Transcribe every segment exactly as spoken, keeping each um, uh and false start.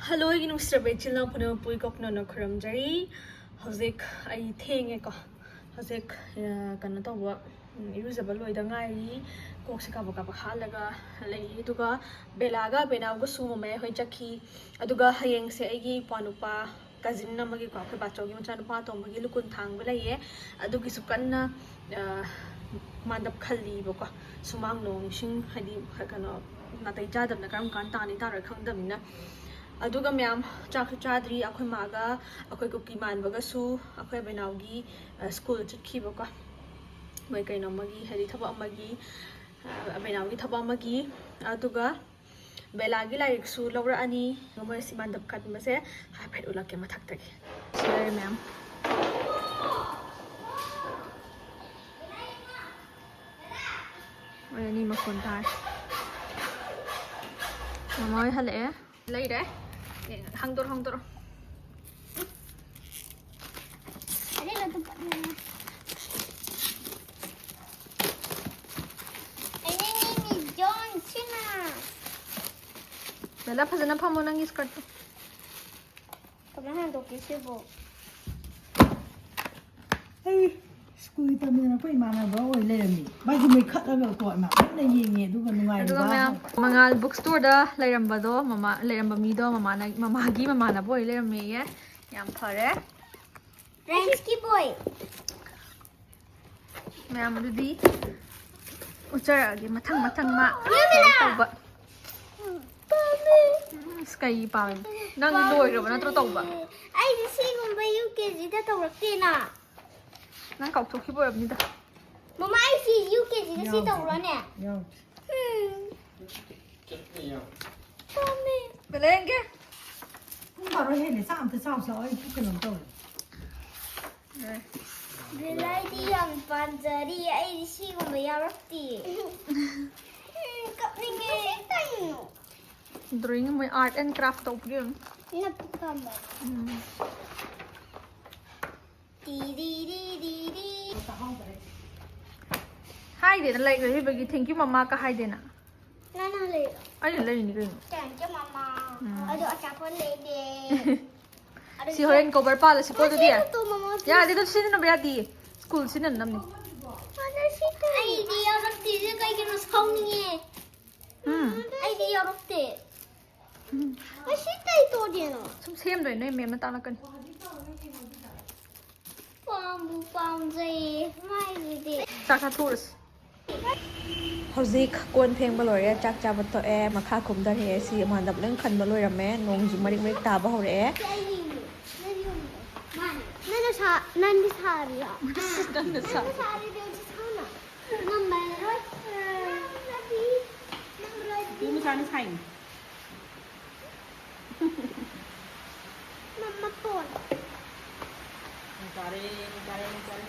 Hello, ꯑꯩꯒꯤ ꯅꯨꯡꯁꯤꯔꯕ ꯏꯆꯤꯜ ꯏꯅꯥꯎ ꯄꯨꯝꯅꯃꯛꯄꯨ ꯏꯀꯣꯛꯅꯅ ꯈꯨꯔꯨꯝꯖꯔꯤ꯫ ꯍꯧꯖꯤꯛ ꯑꯩ ꯊꯦꯡꯉꯦꯀꯣ꯫ ꯍꯧꯖꯤꯛ, ꯑ, ꯀꯩꯅꯣ ꯇꯧꯕ, ꯎꯝ, ꯏꯔꯨꯖꯕ ꯂꯣꯏꯗ ꯉꯥꯏꯔꯤ꯫ ꯀꯣꯛꯁꯦ ꯀꯥꯕꯛ ꯀꯥꯕꯛ ꯍꯥꯜꯂꯒ ꯂꯩꯔꯤ꯫ ꯑꯗꯨꯒ ꯕꯦꯂꯥꯒ ꯕꯦꯅꯥꯎꯒꯁꯨ ꯃꯃꯥ ꯍꯣꯏ ꯆꯠꯈꯤ꯫ ꯑꯗꯨꯒ ꯍꯌꯦꯡꯁꯦ ꯑꯩꯒꯤ ꯏꯄ꯭ꯋꯥꯅꯨꯄꯥ, cousin ꯑꯃꯒꯤꯀꯣ, ꯑꯩꯈꯣꯏ ꯕꯥꯆꯧꯒꯤ ꯃꯆꯥꯅꯨꯄꯥ ꯑꯇꯣꯝꯕꯒꯤ ꯂꯨꯀꯨꯟ ꯊꯥꯡꯕ ꯂꯩꯌꯦ꯫ ꯑꯗꯨꯒꯤꯁꯨ ꯀꯟꯅ, ꯑ, ꯃꯥꯟꯗꯞ ꯈꯜꯂꯤꯕꯀꯣ꯫ ꯁꯨꯃꯥꯡ ꯅꯣꯡ ꯏꯁꯤꯡ, ꯍꯥꯏꯗꯤ, ꯀꯩꯅꯣ, ꯅꯥꯇꯩ ꯆꯥꯗꯕꯅ ꯀꯔꯝ ꯀꯥꯟ ꯇꯥꯅꯤ ꯇꯥꯔꯣꯏ ꯈꯪꯗꯕꯅꯤꯅ꯫ ꯑꯗꯨꯒ ꯃꯌꯥꯝ ꯆꯥꯛꯁꯨ ꯆꯥꯗ꯭ꯔꯤ꯫ ꯑꯩꯈꯣꯏ ꯃꯥꯒ ꯑꯩꯈꯣꯏ ꯀꯨꯀꯤ ꯃꯥꯟꯕꯒꯁꯨ ꯑꯩꯈꯣꯏ ꯑꯕꯦꯅꯥꯎꯒꯤ, ꯑ, school ꯆꯠꯈꯤꯕꯀꯣ꯫ ꯃꯣꯏ ꯀꯩꯅꯣ ꯑꯃꯒꯤ, ꯍꯥꯏꯗꯤ ꯊꯕꯛ ꯑꯃꯒꯤ, ꯑ, ꯑꯕꯦꯅꯥꯎꯒꯤ ꯊꯕꯛ ꯑꯃꯒꯤ꯫ ꯑꯗꯨꯒ ꯕꯦꯂꯥꯒꯤ ꯂꯥꯏꯔꯤꯛꯁꯨ ꯂꯧꯔꯛꯑꯅꯤ꯫ ꯃꯣꯏ ꯁꯤ ꯃꯥꯟꯗꯞ ꯀꯟꯕꯁꯦ ꯍꯥꯏꯐꯦꯠ ꯎꯠꯂꯛꯀꯦ ꯃꯊꯛꯇꯒꯤ꯫ ꯁꯤ ꯂꯩꯔꯦ ꯃꯌꯥꯝ꯫ ꯃꯣꯏ ꯑꯅꯤ ꯃꯈꯣꯟ ꯇꯥꯔꯦ꯫ ꯃꯃꯥ ꯍꯣꯏ ꯍꯜꯂꯛꯑꯦ꯫ ꯂꯩꯔꯦ꯫ ꯑꯦ, ꯍꯥꯡꯗꯣꯔꯣ, ꯍꯥꯡꯗꯣꯔꯣ꯫ ꯑꯗꯩ ꯂꯧꯊꯣꯛꯄ꯫ ꯑꯩꯅꯦ ꯖꯣꯟ ꯁꯤꯅꯥ꯫ ꯕꯦꯂꯥ, ꯐꯖꯅ ꯐꯝꯃꯣ ꯅꯪꯒꯤ skirtꯇꯣ꯫ ꯀꯃꯥꯏꯅ ꯍꯥꯡꯗꯣꯛꯀꯦ ꯁꯤꯕꯣ? ꯑꯩ school ꯇꯝꯃꯤꯟꯅꯔꯛꯄ ꯏꯃꯥꯟꯅꯕ ꯑꯣꯏ ꯂꯩꯔꯝꯃꯤ꯫ ꯃꯥꯏꯁꯨ ꯃꯩꯈꯠꯂꯒ ꯀꯣ, ꯏꯃꯥ ꯀꯟꯅ ꯌꯦꯡꯉꯦ, ꯑꯗꯨꯒ ꯅꯨꯡꯉꯥꯏꯔꯤꯕ ꯑꯗꯨꯒ ꯃꯌꯥꯝ, ꯍꯪꯕ꯫ ꯃꯉꯥꯜ book storeꯗ ꯂꯩꯔꯝꯕꯗꯣ, ꯃꯃꯥ, ꯂꯩꯔꯝꯕ ꯃꯤꯗꯣ ꯃꯃꯥꯅ-, ꯃꯃꯥꯒꯤ ꯃꯃꯥꯟꯅꯕ ꯑꯣꯏ ꯂꯩꯔꯝꯃꯦꯌꯦ꯫ ꯌꯥꯝ ꯐꯔꯦ꯫ Rhymeꯁꯀꯤ boy꯫ ꯃꯌꯥꯝ ꯑꯗꯨꯗꯤ ꯎꯠꯆꯔꯛꯑꯒꯦ ꯃꯊꯪ ꯃꯊꯪ ꯃꯥ ꯌꯦꯡꯉꯨꯅ! ꯇꯧꯕ꯫ ꯄꯥꯝꯃꯦ꯫ ꯎꯝ, ꯑꯁ, ꯀꯩ ꯄꯥꯝꯃꯤ? ꯅꯪ ꯄꯥꯝꯃꯦ꯫ ꯂꯣꯏꯈ꯭ꯔꯕ ꯅꯠꯇ꯭ꯔꯣ ꯇꯧꯕ? ꯑꯩꯗꯤ ꯁꯤꯒꯨꯝꯕ UKGꯗ ꯇꯧꯔꯛꯇꯦꯅ꯫ ꯅꯪ ꯀꯥꯎꯊꯣꯛꯈꯤꯕ ꯑꯣꯏꯔꯝꯅꯤꯗ꯫ ꯃꯃꯥ, ꯑꯩ ꯁꯤ UKGꯗ ꯁꯤ ꯌꯥꯎꯗꯦ꯫ ꯇꯧꯕ꯭ꯔꯣꯅꯦ? ꯌꯥꯎꯗꯦ꯫ ꯎꯝ꯫ ꯄꯥꯝꯃꯦ꯫ ꯕꯦꯂꯦꯟꯒꯦ꯫ ꯄꯨꯡ ꯕꯥꯔꯣ ꯍꯦꯜꯂꯦ, ꯆꯥꯛ ꯑꯝꯇ ꯆꯥꯎꯁꯤ ꯂꯥꯛꯑꯣ, ꯑꯩ ꯄꯨꯛ ꯀꯩꯅꯣꯝ ꯇꯧꯔꯦ꯫ ꯕꯦꯂꯥꯏꯗꯤ ꯌꯥꯝ ꯄꯥꯝꯖꯔꯤ, ꯑꯩꯗꯤ ꯁꯤꯒꯨꯝꯕ ꯌꯥꯎꯔꯛꯇꯤꯌꯦ꯫ ꯎꯝ, ꯀꯞꯅꯤꯡꯉꯦ꯫ Drawing ꯃꯣꯏ art and craft ꯇꯧꯕꯒꯤ ꯑꯣꯏꯔꯝꯅꯤ꯫ ꯅꯞꯄ ꯄꯥꯝꯕ꯫ ꯎꯝ꯫ ꯇꯤ ꯗꯤ ꯗꯤ ꯗꯤ ꯗꯤ꯫ ꯍꯥꯏꯗꯦꯅ, ꯂꯥꯏꯔꯤꯛ ꯂꯩꯕꯤꯕꯒꯤ thank you ꯃꯃꯥ ꯀ ꯍꯥꯏꯗꯦꯅ꯫ ꯅꯪꯅ ꯂꯩꯔꯣ? ꯑꯩꯅ ꯂꯩꯔꯤꯅꯤ ꯀꯩꯅꯣ꯫ Thank you, mama. ꯎꯝ꯫ ꯑꯗꯣ ꯑꯆꯥꯄꯣꯠ ꯂꯩꯔꯦ꯫ ꯁꯤ ꯍꯣꯔꯦꯟ cover ꯄꯥꯜꯂꯁꯤꯀꯣ ꯑꯗꯨꯗꯤ꯫ ꯃꯁꯤꯗ ꯇꯣ, ꯃꯃꯥ, ꯇꯣ꯫ ꯌꯥꯗꯦ, ꯑꯗꯨ ꯁꯤꯖꯤꯟꯅꯕ ꯌꯥꯗꯦ꯫ School ꯁꯤꯖꯤꯟꯅꯅꯕꯅꯤ꯫ ꯃꯥꯅ ꯁꯤ ꯇꯧꯔꯤ꯫ ꯑꯩꯗꯤ ꯌꯥꯎꯔꯛꯇꯦ꯫ ꯁꯤ ꯀꯩꯒꯤꯅꯣ ꯁꯥꯎꯅꯤꯡꯉꯦ꯫ ꯎꯝ꯫ ꯑꯩꯗꯤ ꯌꯥꯎꯔꯛꯇꯦ꯫ ꯑꯩ ꯁꯤ ꯀꯩ ꯇꯧꯗꯦꯅꯣ? ꯁꯨꯝ ꯁꯦꯝꯗ꯭ꯔꯦ, ꯅꯣꯏ ꯃꯦꯝꯅ ꯇꯥꯛꯂꯛꯀꯅꯤ꯫ ꯄꯥꯝꯕꯨ ꯄꯥꯝꯖꯩꯌꯦ ꯃꯥꯏꯁꯤꯗꯤ꯫ ꯆꯥꯛ ꯆꯥꯊꯣꯛꯎꯔꯁꯤ꯫ ꯍꯧꯖꯤꯛ ꯀꯣꯟ ꯐꯦꯡꯕ ꯂꯣꯏꯔꯦ, ꯆꯥꯛ ꯆꯥꯕ ꯇꯣꯛꯑꯦ, ꯃꯈꯥ ꯀꯨꯝꯊꯔꯛꯑꯦ꯫ ꯁꯤ ꯏꯃꯥꯟꯅꯕ ꯂꯣꯏ ꯈꯟꯕ ꯂꯣꯏꯔꯝꯃꯦ꯫ ꯅꯣꯡꯁꯨ ꯃꯔꯤꯛ ꯃꯔꯤꯛ ꯇꯥꯕ ꯍꯧꯔꯛꯑꯦ꯫ ꯁꯤ ꯑꯩꯒꯤ ꯌꯨꯝꯗꯣ꯫ ꯅꯪꯒꯤ ꯌꯨꯝꯗꯣ꯫ ꯃꯥꯅꯦ꯫ ꯅꯪꯅ ꯁꯥ-, ꯅꯪꯗꯤ ꯁꯥꯔꯤꯔꯣ? ꯅꯪꯅ ꯁꯥ- ꯅꯪꯅ ꯁꯥꯔꯤꯗꯤ ꯑꯩꯁꯨ ꯁꯥꯅ꯫ ꯉꯝꯃꯔꯣꯏ꯫ ꯉꯝꯃꯗꯤ, ꯉꯝꯃꯗꯤ꯫ ꯄꯨ ꯃꯆꯥꯅ ꯁꯥꯏꯅꯤ꯫ ꯃꯃꯥ ꯐꯣꯟ꯫ ꯅꯣꯡ ꯇꯥꯔꯦ, ꯅꯣꯡ ꯇꯥꯔꯦ, ꯅꯣꯡ ꯇꯥꯔꯦ꯫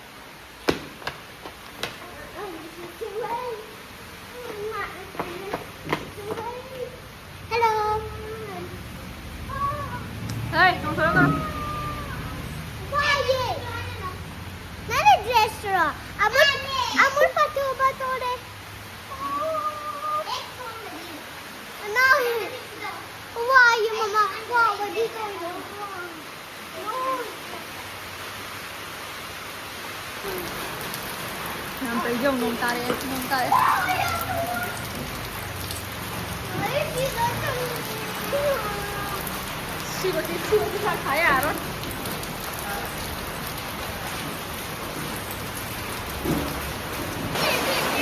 Hello. ꯍꯦ, ꯆꯣꯡꯊꯣꯔꯛꯀꯅꯨ꯫ ꯋꯥꯏꯌꯦ꯫ ꯅꯪꯒꯤ dress ꯇꯨꯔꯣ? ꯑꯃꯨꯜ, ꯑꯃꯨꯜ ꯐꯠꯇꯕ ꯇꯧꯔꯦ꯫ ꯋꯥꯏꯌꯦ ꯃꯃꯥ, ꯋꯥꯕꯗꯤ ꯀꯩꯅꯣ? ꯌꯥꯝ ꯐꯩ, ꯌꯦꯡꯉꯨ, ꯅꯣꯡ ꯇꯥꯔꯛꯑꯦ, ꯅꯣꯡ ꯇꯥꯔꯛꯑꯦ꯫ ꯁꯤꯕꯗꯤ, ꯁꯤꯕꯗꯤ ꯆꯥꯛ ꯊꯥ ꯌꯥꯔꯣꯏ꯫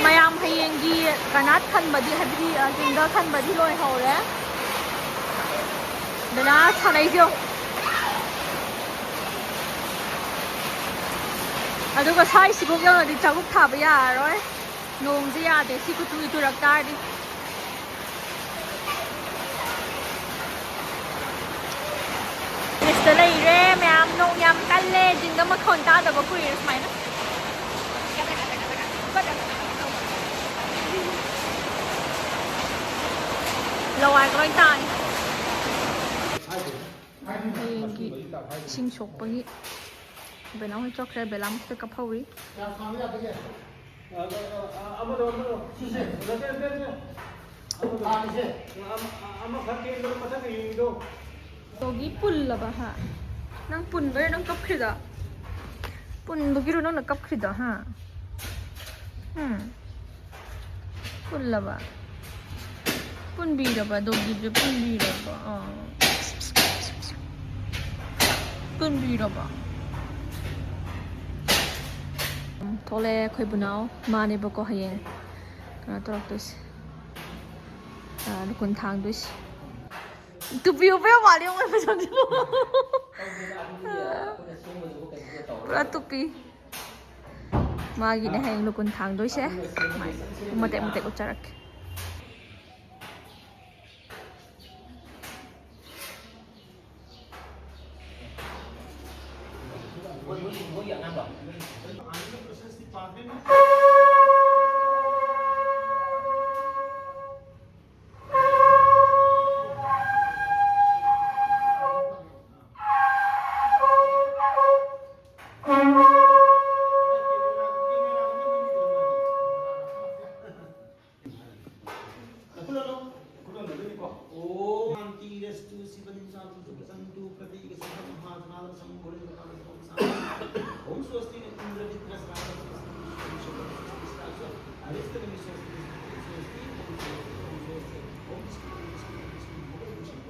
ꯃꯌꯥꯝ ꯍꯌꯦꯡꯒꯤ ꯀꯅꯥꯠ ꯈꯟꯕꯗꯤ, ꯍꯥꯏꯕꯗꯤ, ꯑ, ꯖꯤꯡꯒ ꯈꯟꯕꯗꯤ ꯂꯣꯏꯍꯧꯔꯦ꯫ ꯗꯗꯥ ꯁꯥꯟꯅꯩꯁꯦ ꯌꯦꯡꯉꯨ꯫ ꯑꯗꯨꯒ ꯁ꯭ꯋꯥꯏꯁꯤꯕꯨ ꯌꯧꯔꯗꯤ ꯆꯥꯛꯂꯨꯛ ꯊꯥꯕ ꯌꯥꯔꯔꯣꯏ꯫ ꯅꯣꯡꯁꯦ ꯌꯥꯗꯦ, ꯁꯤ ꯈꯨꯆꯨꯁꯦ ꯆꯨꯔꯛ ꯇꯥꯔꯗꯤ꯫ ꯁꯤꯗ ꯂꯩꯔꯦ ꯃꯌꯥꯝ, ꯅꯣꯡ ꯌꯥꯝ ꯀꯜꯂꯦ, ꯖꯤꯡꯒ ꯃꯈꯣꯟ ꯇꯥꯗꯕ ꯀꯨꯏꯔꯦ ꯁꯨꯃꯥꯏꯅ꯫ ꯂꯋꯥꯏꯒ ꯂꯣꯏ ꯇꯥꯡꯉꯦ꯫ ꯍꯌꯦꯡꯒꯤ ꯏꯁꯤꯡ ꯁꯣꯛꯄꯒꯤ ꯕꯦꯂꯥ ꯍꯣꯏ ꯆꯠꯈ꯭ꯔꯦ, ꯕꯦꯂꯥ ꯃꯊꯛꯇ ꯀꯞꯐꯧꯔꯤ꯫ ꯑꯃꯗꯣ, ꯑꯃꯗꯣ, ꯁꯤꯁꯦ, ꯅꯠꯇꯦ, ꯅꯠꯇꯦ, ꯅꯠꯇꯦ꯫ ꯑꯃꯈꯛ ꯌꯦꯡꯕꯗ ꯃꯊꯛꯇ ꯌꯦꯡꯉꯤꯗꯣ꯫ ꯇꯣꯒꯤ ꯄꯨꯜꯂꯕ, ꯍꯥ? ꯅꯪ ꯄꯨꯟꯕꯩꯔꯣ ꯅꯪ ꯀꯞꯈ꯭ꯔꯤꯗꯣ? ꯄꯨꯟꯕꯒꯤꯔꯣ ꯅꯪꯅ ꯀꯞꯈ꯭ꯔꯤꯗꯣ, ꯍꯥ? ꯎꯝ? ꯄꯨꯜꯂꯕ? ꯄꯨꯟꯕꯤꯔꯕ? ꯗꯣꯒꯤꯁꯦ ꯄꯨꯟꯕꯤꯔꯕ? ꯑꯥ꯫ ꯄꯨꯟꯕꯤꯔꯕ? ꯎꯝ, ꯊꯣꯛꯂꯛꯑꯦ ꯑꯩꯈꯣꯏ ꯕꯨꯅꯥꯎ꯫ ꯃꯥꯅꯦꯕꯀꯣ ꯍꯌꯦꯡ ꯀꯩꯅꯣ ꯇꯧꯔꯛꯇꯣꯏꯁꯦ꯫ ꯑ, ꯂꯨꯀꯨꯟ ꯊꯥꯡꯗꯣꯏꯁꯦ꯫ ꯇꯨꯄꯤ ꯎꯞꯄ ꯌꯥꯝ ꯃꯥꯜꯂꯦ, ꯌꯦꯡꯉꯣ ꯃꯁꯛꯁꯤꯕꯨ꯫ ꯄꯨꯔꯥ ꯇꯨꯄꯤ꯫ ꯃꯥꯒꯤꯅꯦ ꯍꯌꯦꯡ ꯂꯨꯀꯨꯟ ꯊꯥꯡꯗꯣꯏꯁꯦ꯫ ꯃꯇꯦꯛ ꯃꯇꯦꯛ ꯎꯠꯆꯔꯛꯀꯦ꯫ ꯈꯨꯠꯂꯣꯟꯗꯣ, ꯈꯨꯠꯂꯣꯟꯗꯣ, ꯑꯗꯨꯅꯤꯀꯣ꯫ ॐ शान्तिरस्तु शिवलिङ्गं शान्तिं प्रसन्तु प्रतीकसुखं महाजनालसं भोलेनाथं शान्ति। ॐ स्वस्ति न इन्द्रमित्रस्रावस्वस्ति विश्वं सुखं स्वस्ति हरिस्तरमि स्वस्ति स्वस्ति ॐ स्वस्ति ॐ स्वस्ति ॐ विष्णु ॐ विष्णु ॐ विष्णु ॐ विष्णु।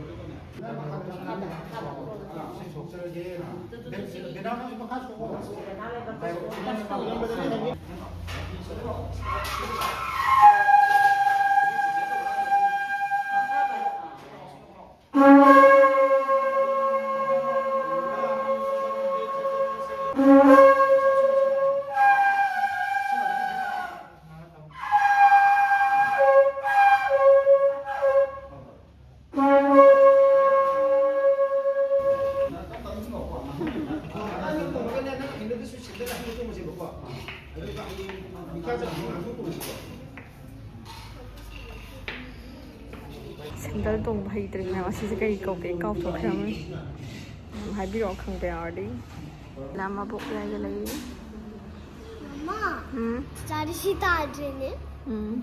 ꯁꯦꯟꯗꯜ ꯇꯣꯡꯕ ꯍꯩꯇ꯭ꯔꯤꯕꯅꯦ꯫ ꯑꯁꯤꯁꯦ ꯀꯔꯤ ꯀꯧꯒꯦ? ꯀꯥꯎꯊꯣꯛꯈ꯭ꯔꯕꯅꯤ꯫ ꯎꯝ, ꯍꯥꯏꯕꯤꯔꯛꯑꯣ ꯈꯪꯕ ꯌꯥꯎꯔꯗꯤ꯫ ꯂꯥ ꯃꯕꯣꯛ ꯂꯥꯏꯗ ꯂꯩ꯫ ꯃꯃꯥ, ꯎꯝ꯫ ꯆꯥꯔꯤ ꯁꯤ ꯇꯥꯗ꯭ꯔꯦꯅꯦ꯫ ꯎꯝ꯫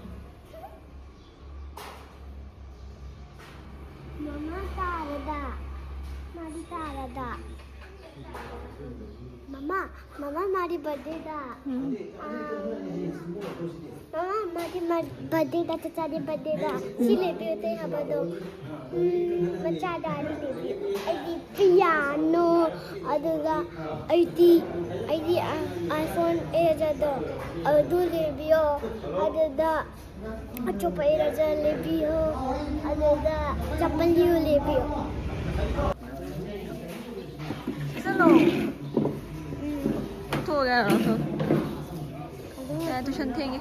ꯃꯃꯥ, ꯃꯃꯥ, ꯃꯥꯗꯤ ꯕꯔꯊꯗꯦꯗ꯫ ꯎꯝ꯫ ꯃꯃꯥ, ꯃꯥꯗꯤ ꯃꯥ-, ꯕꯔꯊꯗꯦꯗ, ꯆꯆꯥꯗꯤ ꯕꯔꯊꯗꯦꯗ꯫ ꯁꯤ ꯂꯩꯕꯤꯌꯨ ꯇꯩ ꯍꯥꯏꯕꯗꯣ꯫ ꯎꯝ, ꯃꯆꯥꯗ ꯑꯅꯤ ꯂꯩꯕꯤꯌꯨ꯫ ꯑꯩꯗꯤ ꯄꯤꯌꯥꯅꯣ, ꯑꯗꯨꯒ ꯑꯩꯗꯤ, ꯑꯩꯗꯤ ꯑꯥꯏꯐꯣꯟ ꯑꯦꯠ ꯑꯗꯣ, ꯑꯗꯨ ꯂꯩꯕꯤꯌꯣ꯫ ꯑꯗꯨꯗ ꯑꯆꯣꯞꯄ ꯏꯔꯖ ꯂꯩꯕꯤꯌꯣ꯫ ꯑꯗꯨꯗ ꯆꯄꯜ ꯌꯨ ꯂꯩꯕꯤꯌꯣ꯫ ꯆꯠꯂꯣ꯫ ꯎꯝ꯫ ꯊꯣꯛꯑꯒꯦ ꯍꯥꯏꯔꯣ? ꯊꯣꯛꯑꯣ꯫ ꯑꯗꯨ ꯌꯥꯔꯦ, ꯇꯨꯏꯁꯟ ꯊꯦꯡꯉꯦ꯫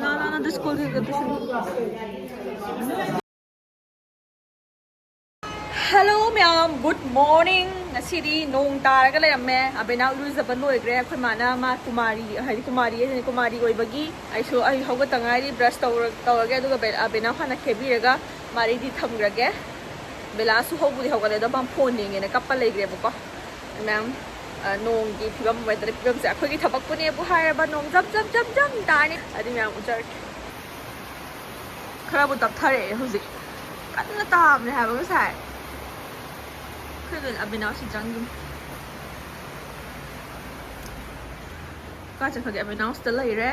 ꯂꯥ, ꯂꯥ, ꯂꯥ, ꯁ꯭ꯀꯨꯜ ꯀꯩꯀꯥ ꯇꯨꯏꯁꯟ꯫ ꯍꯜꯂꯣ ꯃꯌꯥꯝ, ꯒꯨꯗ ꯃꯣꯔꯅꯤꯡ꯫ ꯉꯁꯤꯗꯤ ꯅꯣꯡ ꯇꯥꯔꯒ ꯂꯩꯔꯝꯃꯦ꯫ ꯑꯕꯦꯅꯥꯎ ꯏꯔꯨꯖꯕ ꯂꯣꯏꯈ꯭ꯔꯦ꯫ ꯑꯩꯈꯣꯏ ꯃꯥꯅ ꯃꯥ ꯀꯨꯃꯥꯔꯤ, ꯍꯥꯏꯗꯤ ꯀꯨꯃꯥꯔꯤ ꯍꯥꯏꯁꯤꯅ ꯀꯨꯃꯥꯔꯤ ꯑꯣꯏꯕꯒꯤ ꯑꯩꯁꯨ, ꯑꯩ ꯍꯧꯒꯠꯇ ꯉꯥꯏꯔꯤ, ꯕ꯭ꯔꯁ ꯇꯧꯔ-, ꯇꯧꯔꯒꯦ, ꯑꯗꯨꯒ ꯕꯦ-, ꯑꯕꯦꯅꯥꯎ ꯍꯥꯟꯅ ꯀꯦꯕꯤꯔꯒ ꯃꯥ ꯔꯦꯗꯤ ꯊꯝꯈ꯭ꯔꯒꯦ꯫ ꯕꯦꯂꯥꯁꯨ ꯍꯧꯕꯨꯗꯤ ꯍꯧꯒꯠꯂꯦ, ꯑꯗꯣ ꯃꯥ ꯐꯣꯟ ꯌꯦꯡꯉꯦꯅ ꯀꯞꯄ ꯂꯩꯈ꯭ꯔꯦꯕꯀꯣ꯫ ꯃꯌꯥꯝ, ꯑ, ꯅꯣꯡꯒꯤ ꯐꯤꯕꯝ, ꯋꯦꯗꯔ ꯐꯤꯕꯝꯁꯦ ꯑꯩꯈꯣꯏꯒꯤ ꯊꯕꯛꯄꯨꯅꯦꯕꯨ ꯍꯥꯏꯔꯕ ꯅꯣꯡ ꯖꯝ ꯖꯝ ꯖꯝ ꯖꯝ ꯇꯥꯅꯤ꯫ ꯑꯗꯨ ꯃꯌꯥꯝ ꯎꯖꯔꯛꯀꯦ꯫ ꯈꯔꯕꯨ ꯇꯞꯊꯔꯛꯑꯦ ꯍꯧꯖꯤꯛ꯫ ꯀꯟꯅ ꯇꯥꯕꯅꯦ ꯍꯥꯏꯕ ꯉꯁꯥꯏ꯫ ꯑꯩꯈꯣꯏ ꯑꯕꯤꯅꯥꯁꯁꯤ ꯆꯪꯈꯤꯅꯤ꯫ ꯀꯥꯏ ꯆꯠꯈ꯭ꯔꯒꯦ? ꯑꯕꯤꯅꯥꯁꯇ ꯂꯩꯔꯦ꯫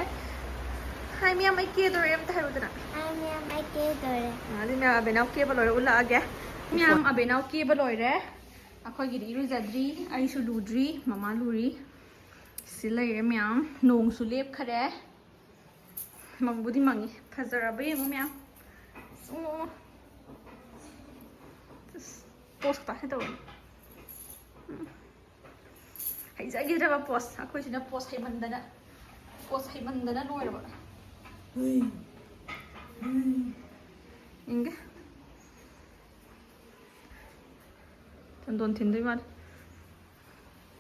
ꯍꯥꯏ ꯃꯌꯥꯝ, ꯑꯩ ꯀꯦꯗꯣꯔꯦ ꯑꯝꯇ ꯍꯥꯏꯔꯨꯗꯅ꯫ ꯍꯥꯏ ꯃꯌꯥꯝ, ꯑꯩ ꯀꯦꯗꯣꯔꯦ꯫ ꯑꯗꯨ ꯃꯌꯥꯝ ꯑꯕꯤꯅꯥꯎ ꯀꯦꯕ ꯂꯣꯏꯔꯦ, ꯎꯠꯂꯛꯑꯒꯦ꯫ ꯃꯌꯥꯝ ꯑꯕꯤꯅꯥꯎ ꯀꯦꯕ ꯂꯣꯏꯔꯦ꯫ ꯑꯩꯈꯣꯏꯒꯤꯗꯤ ꯏꯔꯨꯖꯗ꯭ꯔꯤ, ꯑꯩꯁꯨ ꯂꯨꯗ꯭ꯔꯤ, ꯃꯃꯥ ꯂꯨꯔꯤ꯫ ꯁꯤ ꯂꯩꯔꯦ ꯃꯌꯥꯝ꯫ ꯅꯣꯡꯁꯨ ꯂꯦꯞꯈꯔꯦ꯫ ꯃꯪꯕꯨꯗꯤ ꯃꯪꯉꯤ꯫ ꯐꯖꯔꯕ ꯌꯦꯡꯉꯨ ꯃꯌꯥꯝ꯫ ꯑꯁ, ꯑꯣ꯫ ꯑꯁ, ꯄꯣꯁ ꯇꯥꯁꯤ ꯇꯧꯔꯦ꯫ ꯎꯝ꯫ ꯍꯩꯖꯈꯤꯗ꯭ꯔꯕ ꯄꯣꯁ꯫ ꯑꯩꯈꯣꯏꯁꯤꯅ ꯄꯣꯁ ꯍꯩꯃꯟꯗꯅ, ꯄꯣꯁ ꯍꯩꯃꯟꯗꯅ ꯂꯣꯏꯔꯕ꯫ ꯌꯦꯡꯒꯦ꯫ ꯆꯟꯗꯣꯟ ꯊꯤꯟꯗꯣꯏ ꯃꯥꯜꯂꯦ꯫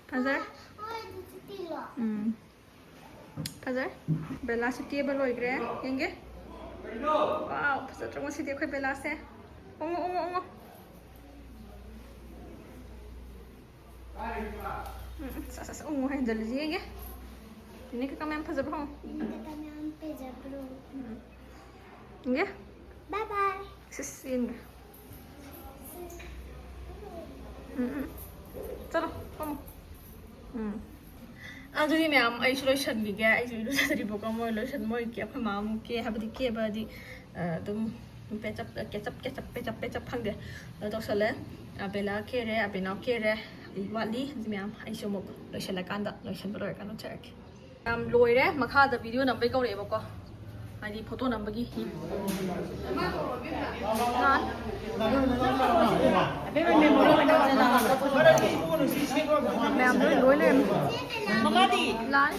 ꯐꯖꯔꯦ꯫ ꯎꯝ꯫ ꯐꯖꯔꯦ꯫ ꯕꯦꯂꯥꯁꯨ ꯀꯦꯕ ꯂꯣꯏꯈ꯭ꯔꯦ꯫ ꯌꯦꯡꯒꯦ꯫ ꯋꯥꯎ, ꯐꯖꯗ꯭ꯔꯣ ꯉꯁꯤꯗꯤ ꯑꯩꯈꯣꯏ ꯕꯦꯂꯥꯁꯦ? ꯎꯪꯉꯣ, ꯎꯪꯉꯣ, ꯎꯪꯉꯣ꯫ ꯎꯝ, ꯎꯝ, ꯁꯥ, ꯁꯥ, ꯁꯥ, ꯎꯪꯉꯣ ꯍꯦꯟꯖꯜꯂꯁꯤ ꯌꯦꯡꯒꯦ꯫ ꯅꯦꯅꯦ ꯀꯀꯥ ꯃꯌꯥꯝ ꯐꯖꯕ꯭ꯔꯣ? ꯍꯪꯉꯣ꯫ ꯐꯖꯕ꯭ꯔꯣ? ꯌꯦꯡꯒꯦ꯫ ꯕꯥꯏ ꯕꯥꯏ꯫ ꯁꯤꯁ, ꯌꯦꯡꯒꯦ꯫ ꯎꯝ, ꯎꯝ꯫ ꯆꯠꯂꯣ, ꯐꯝꯃꯣ꯫ ꯎꯝ꯫ ꯑꯗꯨꯗꯤ ꯃꯌꯥꯝ, ꯑꯩꯁꯨ ꯂꯣꯏꯁꯟꯈꯤꯒꯦ꯫ ꯑꯩꯁꯨ ꯏꯔꯨꯖꯗ꯭ꯔꯤꯕꯀꯣ, ꯃꯣꯏ ꯂꯣꯏꯁꯟ-, ꯃꯣꯏ ꯀꯦ-, ꯑꯩꯈꯣꯏ ꯃꯥ ꯑꯃꯨꯛ ꯀꯦ ꯍꯥꯏꯕꯗꯤ ꯀꯦꯕꯗꯤ, ꯑ, ꯑꯗꯨꯝ ꯄꯦꯆꯞ, ꯀꯦꯆꯞ, ꯀꯦꯆꯞ, ꯄꯦꯆꯞ, ꯄꯦꯆꯞ ꯈꯪꯗꯦ꯫ ꯑꯗꯨ ꯇꯧꯁꯜꯂꯦ꯫ ꯑꯕꯦꯂꯥ ꯀꯦꯔꯦ, ꯑꯕꯦꯅꯥꯎ ꯀꯦꯔꯦ꯫ ꯑꯗꯩ ꯋꯥꯠꯂꯤ꯫ ꯑꯗꯨ ꯃꯌꯥꯝ ꯑꯩꯁꯨ ꯑꯃꯨꯛ ꯂꯣꯏꯁꯜꯂꯀꯥꯟꯗ, ꯂꯣꯏꯁꯟꯕ ꯂꯣꯏꯔꯀꯥꯟꯗ ꯎꯠꯆꯔꯛꯀꯦ꯫ ꯌꯥꯝ ꯂꯣꯏꯔꯦ꯫ ꯃꯈꯥꯗ ꯚꯤꯗꯤꯑꯣ ꯅꯝꯕꯩ ꯀꯧꯔꯛꯑꯦꯕꯀꯣ, ꯍꯥꯏꯗꯤ ꯐꯣꯇꯣ ꯅꯝꯕꯒꯤ꯫ ꯃꯌꯥꯝ ꯂꯣꯏ, ꯂꯣꯏ ꯂꯩꯔꯝꯃꯦ꯫ ꯂꯥꯛꯑꯦ꯫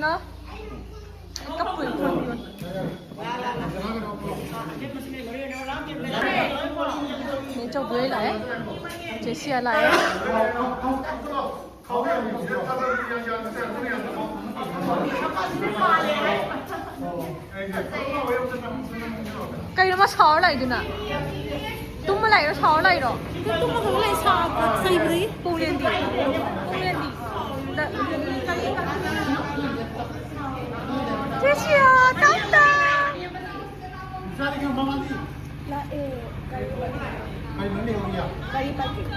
ꯂꯥꯛꯑꯣ꯫ ꯀꯞꯄꯨ꯫ ꯅꯦ ꯆꯧꯕꯤ ꯍꯣꯏ ꯂꯥꯛꯑꯦ꯫ ꯆꯦ ꯁꯤꯌꯥ ꯂꯥꯛꯑꯦ꯫ ꯀꯩꯅꯣ ꯃꯥ ꯁꯥꯎꯔ ꯂꯥꯛꯏꯗꯨꯅ? ꯇꯨꯝꯃ ꯂꯥꯛꯏꯔꯣ, ꯁꯥꯎꯔ ꯂꯥꯛꯏꯔꯣ? ꯇꯨꯝꯃꯒ ꯂꯩ, ꯁꯥꯕ ꯁꯩꯕꯗꯒꯤ꯫ ꯄꯨꯡꯂꯦꯟꯗꯤ? ꯄꯨꯡꯂꯦꯟꯗꯤ? ꯆꯦ ꯁꯤꯌꯥ, ꯇꯞ ꯇꯞ꯫ ꯂꯥꯛꯑꯦ꯫ ꯒꯥꯔꯤ ꯄꯥꯔꯀꯤꯡ꯫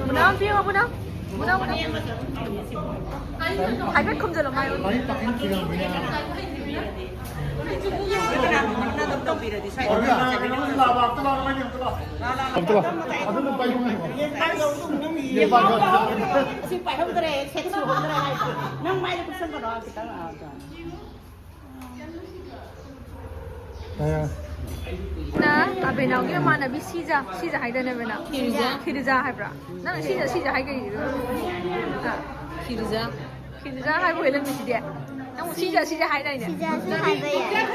ꯃꯨꯅꯥ ꯑꯝꯇ ꯌꯦꯡꯉꯣ, ꯃꯨꯅꯥ꯫ ꯃꯨꯅꯥ, ꯃꯨꯅꯥ꯫ ꯍꯥꯏꯐꯦꯠ ꯈꯨꯝꯖꯤꯜꯂꯣ, ꯃꯥꯏ꯫ ꯑꯝꯇ ꯂꯥꯛꯑꯣ꯫ ꯑꯁꯤ ꯄꯥꯏꯍꯧꯗ꯭ꯔꯦ, ꯁꯦꯠ ꯁꯨꯍꯧꯗ꯭ꯔꯦ ꯍꯥꯏꯗꯣ꯫ ꯅꯪ ꯃꯥꯏꯗ ꯀꯨꯞꯁꯟꯒꯅꯣ, ꯈꯤꯇꯪ, ꯑꯥ, ꯑꯥ꯫ ꯅ ꯑꯕꯦꯅꯥꯎꯒꯤ ꯃꯃꯥꯟꯅꯕꯤ ꯁꯤꯖ, ꯁꯤꯖ ꯍꯥꯏꯗꯥꯏꯅꯦ, ꯑꯕꯦꯅꯥꯎ? ꯐꯤꯔꯨꯖꯥ꯫ ꯐꯤꯔꯨꯖꯥ ꯍꯥꯏꯕ꯭ꯔꯥ? ꯅꯪ ꯁꯤꯖ, ꯁꯤꯖ ꯍꯥꯏ ꯀꯩꯒꯤꯅꯣ? ꯍꯥ? ꯐꯤꯔꯨꯖꯥ꯫ ꯐꯤꯔꯨꯖꯥ ꯍꯥꯏꯕ ꯑꯣꯏꯔꯝꯃꯤꯁꯤꯗꯤ꯫ ꯅꯪ ꯁꯤꯖ, ꯁꯤꯖ ꯍꯥꯏꯗꯥꯏꯅꯦ? ꯁꯤꯖꯁꯨ ꯍꯥꯏꯕ ꯌꯥꯏ꯫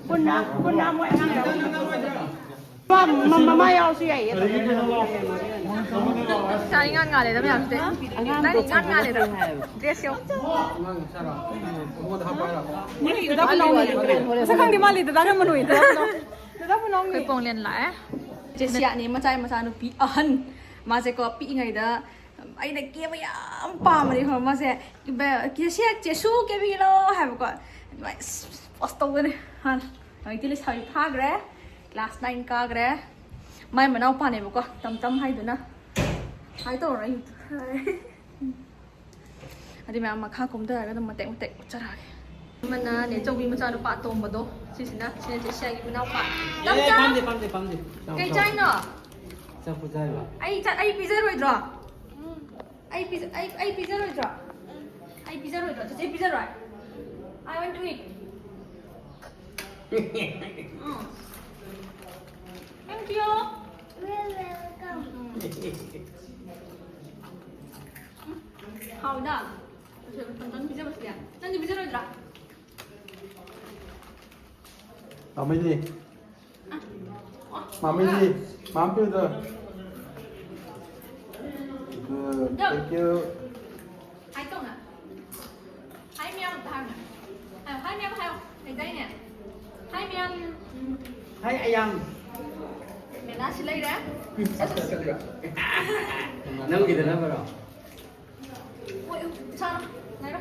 ꯄꯨꯟꯅ, ꯄꯨꯟꯅ ꯃꯣꯏ ꯑꯉꯥꯡ ꯌꯥꯎꯕ꯫ ꯃꯃꯥ ꯌꯥꯎꯔꯁꯨ ꯌꯥꯏꯌꯦ꯫ ꯏꯆꯥ ꯏꯉꯥꯟ ꯉꯥꯜꯂꯦꯗ ꯃꯌꯥꯝꯁꯦ꯫ ꯅꯪ ꯏꯉꯥꯟ ꯉꯥꯜꯂꯦꯗ꯫ ꯗ꯭ꯔꯦꯁ ꯌꯦꯡꯉꯣ꯫ ꯃꯁꯛ ꯈꯪꯗꯦ ꯃꯥꯜꯂꯤ ꯗꯗꯥ ꯀꯔꯝꯕꯅꯣ? ꯗꯗꯥ ꯀꯅꯥꯅꯣ? ꯗꯗꯥ ꯄꯨꯅꯥꯎꯅꯦ꯫ ꯑꯩꯈꯣꯏ ꯄꯣꯡꯂꯦꯟ ꯂꯥꯛꯑꯦ꯫ ꯆꯦꯁꯤꯌꯥꯅꯤ ꯃꯆꯥ ꯃꯆꯥ ꯅꯨꯄꯤ ꯑꯍꯟ꯫ ꯃꯥꯁꯦꯀꯣ ꯄꯤꯛꯏꯉꯩꯗ ꯑꯩꯅ ꯀꯦꯕ ꯌꯥꯝ ꯄꯥꯝꯕꯅꯦ ꯈꯪꯕ꯭ꯔꯥ? ꯃꯥꯁꯦ ꯏꯕ-, "ꯆꯦꯁꯤ, ꯆꯦꯁꯨ ꯀꯦꯕꯤꯔꯣ" ꯍꯥꯏꯕꯀꯣ꯫ ꯑꯗꯨꯃꯥꯏꯅ ꯄꯣꯁ ꯇꯧꯗꯣꯏꯅꯦ ꯃꯥꯅ꯫ ꯍꯧꯖꯤꯛꯇꯤ ꯂꯩꯁꯥꯕꯤ ꯐꯥꯈ꯭ꯔꯦ꯫ Class nine ꯀꯥꯈ꯭ꯔꯦ꯫ ꯃꯥꯏ ꯃꯅꯥꯎꯄꯥꯅꯦꯕꯀꯣ, ꯇꯝ ꯇꯝ ꯍꯥꯏꯗꯨꯅ꯫ ꯍꯥꯏ ꯇꯧꯔꯣ ꯑꯩ꯫ ꯑꯗꯨ ꯃꯌꯥꯝ ꯃꯈꯥ ꯀꯨꯝꯊꯔꯒ ꯑꯗꯨꯝ ꯃꯇꯦꯛ ꯃꯇꯦꯛ ꯎꯠꯆꯔꯛꯑꯒꯦ꯫ ꯑꯃꯅ ꯅꯦꯆꯧꯕꯤ ꯃꯆꯥꯅꯨꯄꯥ ꯑꯇꯣꯝꯕꯗꯣ, ꯁꯤꯁꯤꯅ, ꯁꯤꯅ ꯆꯦꯁꯤꯌꯥꯒꯤ ꯃꯅꯥꯎꯄꯥ꯫ ꯇꯝ ꯑꯦ, ꯇꯝ! ꯄꯥꯝꯗꯦ, ꯄꯥꯝꯗꯦ, ꯄꯥꯝꯗꯦ꯫ ꯇꯝ, ꯀꯩ ꯇꯝ꯫ ꯆꯥꯏꯅꯣ? ꯑꯆꯥꯄꯣꯠ ꯆꯥꯏꯕ꯫ ꯑꯩ ꯆꯥ-, ꯑꯩ ꯄꯤꯖꯔꯣꯏꯗ꯭ꯔꯣ? ꯑꯩ ꯄꯤꯖ-, ꯑꯩ, ꯑꯩ ꯄꯤꯖꯔꯣꯏꯗ꯭ꯔꯣ? ꯑꯩ ꯄꯤꯖꯔꯣꯏꯗ꯭ꯔꯣ? ꯆꯦꯆꯦ ꯄꯤꯖꯔꯣꯏ? I want to eat. Um. Thank you. You're welcome. ꯎꯝ꯫ ꯎꯝ꯫ ꯍꯥꯎꯗ꯫ ꯇꯝꯇꯝ ꯄꯤꯖꯕꯁꯤꯗꯤ꯫ ꯅꯪꯗꯤ ꯄꯤꯖꯔꯣꯏꯗ꯭ꯔꯥ? ꯄꯥꯝꯃꯩꯅꯦ꯫ ꯃꯥꯃꯤꯗꯤ, ꯃꯥꯝ ꯄꯤꯌꯨꯗ꯫ Good, thank you. ꯍꯥꯏ ꯇꯧꯅ꯫ ꯍꯥꯏ ꯃꯌꯥꯝ ꯑꯝꯇ ꯍꯥꯏꯌꯨꯅꯦ꯫ ꯍꯥꯏꯌꯣ, ꯍꯥꯏ ꯃꯌꯥꯝ ꯍꯥꯏꯌꯣ꯫ ꯂꯩꯗꯥꯏꯅꯦ? ꯍꯥꯏ ꯃꯌꯥꯝ꯫ ꯍꯥꯏ ꯑꯌꯥꯝ꯫ ꯃꯦꯂꯥꯁꯤ ꯂꯩꯔꯦ꯫ ꯅꯪꯒꯤꯗ ꯅꯝꯕꯔꯣ? ꯑꯣꯏ, ꯏꯁꯥꯅ ꯉꯥꯏꯔꯣ꯫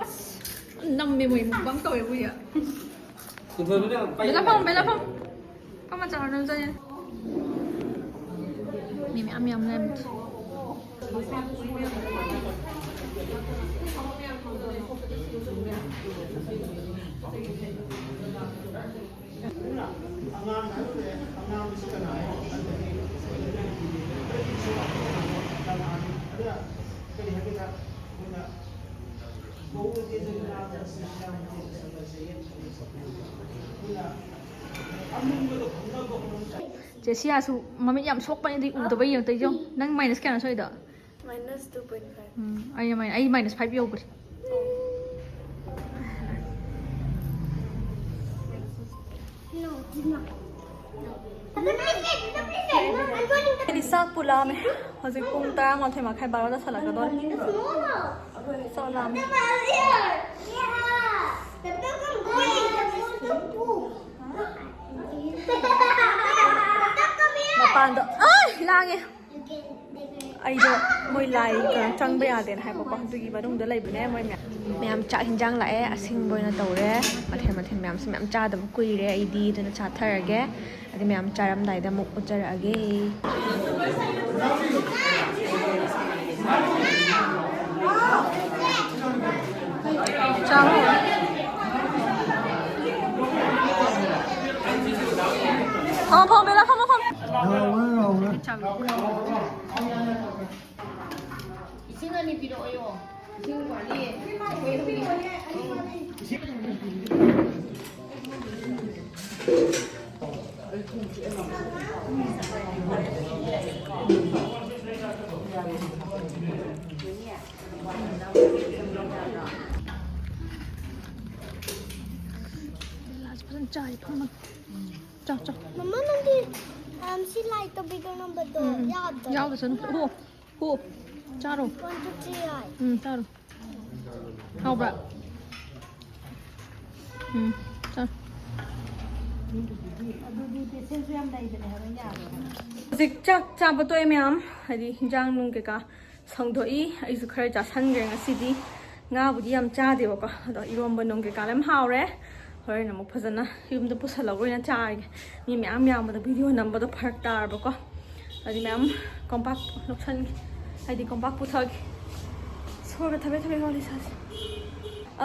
ꯑꯁ, ꯅꯝꯃꯦ ꯃꯣꯏ, mukbang ꯇꯧꯋꯦ ꯃꯣꯏ꯫ ꯄꯨꯊꯣꯛꯄꯗ ꯄꯩ- ꯕꯦꯂꯥ ꯐꯝ, ꯕꯦꯂꯥ ꯐꯝ꯫ ꯐꯝ ꯃꯆꯥ ꯑꯣꯏꯔꯝ ꯆꯪꯉꯦ꯫ ꯃꯤ ꯃꯌꯥꯝ ꯃꯌꯥꯝ ꯂꯩꯔꯝꯃꯦ꯫ ꯆꯦꯁꯤꯌꯥꯁꯨ ꯃꯃꯤꯠ ꯌꯥꯝ ꯁꯣꯛꯄꯅꯦ, ꯑꯗꯨꯗꯤ ꯎꯗꯕ ꯌꯦꯡꯉꯛꯇ ꯌꯦꯡꯉꯣ꯫ ꯅꯪ minus ꯀꯌꯥꯅꯣ ꯁꯣꯏꯗꯣ? Minus two point five. ꯎꯝ, ꯑꯩ ꯃꯥꯏ-, ꯑꯩ minus five ꯌꯧꯈ꯭ꯔꯦ꯫ No, it's not. No. ꯑꯩꯗꯤ ꯆꯥꯛꯄꯨ ꯂꯥꯝꯃꯦ꯫ ꯍꯧꯖꯤꯛ ꯄꯨꯡ ꯇꯔꯥꯃꯥꯊꯣꯏ ꯃꯈꯥꯏ, ꯕꯥꯔꯣ ꯇꯥꯁꯜꯂꯛꯀꯗꯧꯔꯦ꯫ ꯆꯥꯛ ꯂꯥꯝꯃꯦ꯫ ꯃꯄꯥꯟꯗꯣ ꯑꯥ ꯂꯥꯡꯉꯦ꯫ ꯑꯩꯗꯣ ꯃꯣꯏ ꯂꯥꯏ ꯀꯩꯅꯣ ꯆꯪꯕ ꯌꯥꯗꯦꯅ ꯍꯥꯏꯕꯀꯣ, ꯑꯗꯨꯒꯤ ꯃꯅꯨꯡꯗ ꯂꯩꯕꯅꯦ ꯃꯣꯏ ꯃꯌꯥꯝ꯫ ꯃꯌꯥꯝ ꯆꯥꯛ ꯍꯤꯟꯖꯥꯡ ꯂꯥꯛꯑꯦ, ꯑꯁꯤꯟꯕ ꯑꯣꯏꯅ ꯇꯧꯔꯦ꯫ ꯃꯊꯦꯜ ꯃꯊꯦꯜ ꯃꯌꯥꯝꯁꯦ ꯃꯌꯥꯝ ꯆꯥꯗꯕ ꯀꯨꯏꯔꯦ ꯑꯩꯗꯤ, ꯑꯗꯨꯅ ꯆꯥꯊꯔꯒꯦ꯫ ꯑꯗꯩ ꯃꯌꯥꯝ ꯆꯥꯔꯝꯗꯥꯏꯗ ꯑꯃꯨꯛ ꯎꯠꯆꯔꯛꯑꯒꯦ꯫ ꯆꯥꯍꯧ꯫ ꯐꯝꯃꯣ, ꯐꯝꯃꯣ, ꯕꯦꯂꯥ, ꯐꯝꯃꯣ, ꯐꯝꯃꯣ꯫ ꯍꯥꯎꯔꯦ, ꯍꯥꯎꯔꯦ꯫ ꯏꯁꯤꯡ ꯑꯅꯤ ꯄꯤꯔꯛꯑꯣꯌꯣ꯫ ꯏꯁꯤꯡ ꯋꯥꯠꯂꯤ꯫ ꯑꯩꯈꯣꯏ ꯑꯍꯨꯝꯒꯤ꯫ ꯐꯖꯅ ꯆꯥꯏ, ꯐꯝꯃꯒ꯫ ꯆꯥꯎ, ꯆꯥꯎ꯫ ꯃꯃꯥ, ꯅꯪꯒꯤ, ꯑꯝ, ꯁꯤ ꯂꯥꯏꯠꯇꯣ ꯕꯤꯒꯔ ꯅꯝꯕꯔꯗꯣ ꯎꯝ, ꯎꯝ꯫ ꯌꯥꯗꯕ꯫ ꯌꯥꯎꯗꯁꯅꯨ꯫ ꯍꯣ, ꯍꯣ꯫ ꯆꯥꯔꯣ꯫ One, two, three, ꯍꯥꯏ꯫ ꯎꯝ, ꯆꯥꯔꯣ꯫ ꯍꯥꯎꯕ꯭ꯔꯥ? ꯎꯝ, ꯆꯥꯔꯣ꯫ ꯑꯗꯨꯗꯤ ꯄꯦꯁꯦꯟꯁꯨ ꯌꯥꯝ ꯂꯩꯕꯅꯦ ꯍꯥꯏꯕ ꯌꯥꯕ꯫ ꯍꯧꯖꯤꯛ ꯆꯥꯛ ꯆꯥꯕ ꯇꯣꯛꯑꯦ ꯃꯌꯥꯝ, ꯍꯥꯏꯗꯤ ꯍꯤꯟꯖꯥꯡ ꯅꯨꯡ ꯀꯩꯀꯥ ꯁꯪꯗꯣꯛꯏ꯫ ꯑꯩꯁꯨ ꯈꯔ ꯆꯥꯁꯟꯈ꯭ꯔꯦ ꯉꯁꯤꯗꯤ꯫ ꯉꯥꯕꯨꯗꯤ ꯌꯥꯝ ꯆꯥꯗꯦꯕꯀꯣ, ꯑꯗꯣ ꯏꯔꯣꯝꯕ ꯅꯨꯡ ꯀꯩꯀꯥ ꯂꯣꯏ ꯍꯥꯎꯔꯦ꯫ ꯍꯣꯔꯦꯟ ꯑꯃꯨꯛ ꯐꯖꯅ ꯌꯨꯝꯗ ꯄꯨꯁꯜꯂꯒ ꯑꯣꯏꯅ ꯆꯥꯔꯒꯦ꯫ ꯃꯤ ꯃꯌꯥꯝ ꯌꯥꯝꯕꯗ ꯚꯤꯗꯤꯑꯣ ꯅꯝꯕꯗꯣ ꯐꯔꯛ ꯇꯥꯔꯕꯀꯣ꯫ ꯑꯗꯨꯗꯤ ꯃꯌꯥꯝ ꯀꯣꯝꯄꯥꯛ ꯂꯧꯁꯟꯒꯦ, ꯍꯥꯏꯗꯤ ꯀꯣꯝꯄꯥꯛ ꯄꯨꯊꯛꯑꯒꯦ꯫ ꯁꯣꯔꯒ ꯊꯕꯦ ꯊꯕꯦ ꯋꯥꯔꯤ ꯁꯥꯁꯤ꯫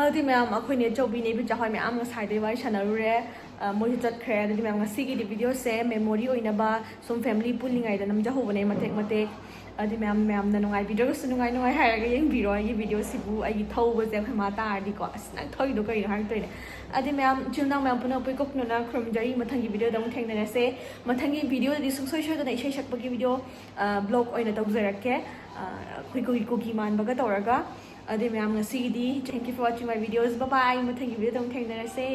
ꯑꯗꯨꯗꯤ ꯃꯌꯥꯝ ꯑꯩꯈꯣꯏꯅꯦ ꯆꯧꯕꯤꯅꯦ ꯏꯕꯤꯆꯥ ꯍꯣꯏ ꯃꯌꯥꯝ ꯉꯁꯥꯏꯗꯩ ꯋꯥꯔꯤ ꯁꯥꯟꯅꯔꯨꯔꯦ꯫ ꯑ, ꯃꯣꯏꯁꯨ ꯆꯠꯈ꯭ꯔꯦ꯫ ꯑꯗꯨꯗꯤ ꯃꯌꯥꯝ ꯉꯁꯤꯒꯤꯗꯤ ꯚꯤꯗꯤꯑꯣꯁꯦ ꯃꯦꯃꯣꯔꯤ ꯑꯣꯏꯅꯕ ꯁꯨꯝ ꯐꯦꯃꯤꯂꯤ ꯄꯨꯜꯂꯤꯉꯩꯗ ꯅꯝꯖꯍꯧꯕꯅꯦ ꯃꯇꯦꯛ ꯃꯇꯦꯛ꯫ ꯑꯗꯨꯗꯤ ꯃꯌꯥꯝ, ꯃꯌꯥꯝꯅ ꯅꯨꯡꯉꯥꯏꯕꯤꯗ꯭ꯔꯒꯁꯨ ꯅꯨꯡꯉꯥꯏ ꯅꯨꯡꯉꯥꯏ ꯍꯥꯏꯔꯒ ꯌꯦꯡꯕꯤꯔꯣ ꯑꯩꯒꯤ ꯚꯤꯗꯤꯑꯣꯁꯤꯕꯨ꯫ ꯑꯩꯒꯤ ꯊꯧꯕꯁꯦ ꯑꯩꯈꯣꯏ ꯃꯥ ꯇꯥꯔꯗꯤꯀꯣ, "ꯑꯁ, ꯅꯪ ꯊꯧꯔꯤꯗꯣ ꯀꯔꯤꯅꯣ?" ꯍꯥꯏꯔꯛꯇꯣꯏꯅꯦ꯫ ꯑꯗꯨꯗꯤ ꯃꯌꯥꯝ, ꯏꯆꯤꯜ ꯏꯅꯥꯎ ꯃꯌꯥꯝ ꯄꯨꯝꯅꯃꯛꯄꯨ ꯏꯀꯣꯛ ꯈꯨꯝꯅꯅ ꯈꯨꯔꯨꯝꯖꯔꯤ꯫ ꯃꯊꯪꯒꯤ ꯚꯤꯗꯤꯑꯣꯗ ꯑꯃꯨꯛ ꯊꯦꯡꯅꯔꯁꯦ꯫ ꯃꯊꯪꯒꯤ ꯚꯤꯗꯤꯑꯣꯗꯗꯤ ꯁꯨꯡꯁꯣꯏ ꯁꯣꯏꯗꯅ ꯏꯁꯩ ꯁꯛꯄꯒꯤ ꯚꯤꯗꯤꯑꯣ, ꯑ, ꯕ꯭ꯂꯣꯒ ꯑꯣꯏꯅ ꯇꯧꯖꯔꯛꯀꯦ꯫ ꯑ, ꯑꯩꯈꯣꯏ ꯀꯨꯀꯤ, ꯀꯨꯀꯤ ꯃꯥꯟꯕꯒ ꯇꯧꯔꯒ꯫ ꯑꯗꯨꯗꯤ ꯃꯌꯥꯝ ꯉꯁꯤꯒꯤꯗꯤ thank you for watching my videos. Bye bye. ꯃꯊꯪꯒꯤ ꯚꯤꯗꯤꯑꯣꯗ ꯑꯃꯨꯛ ꯊꯦꯡꯅꯔꯁꯦ꯫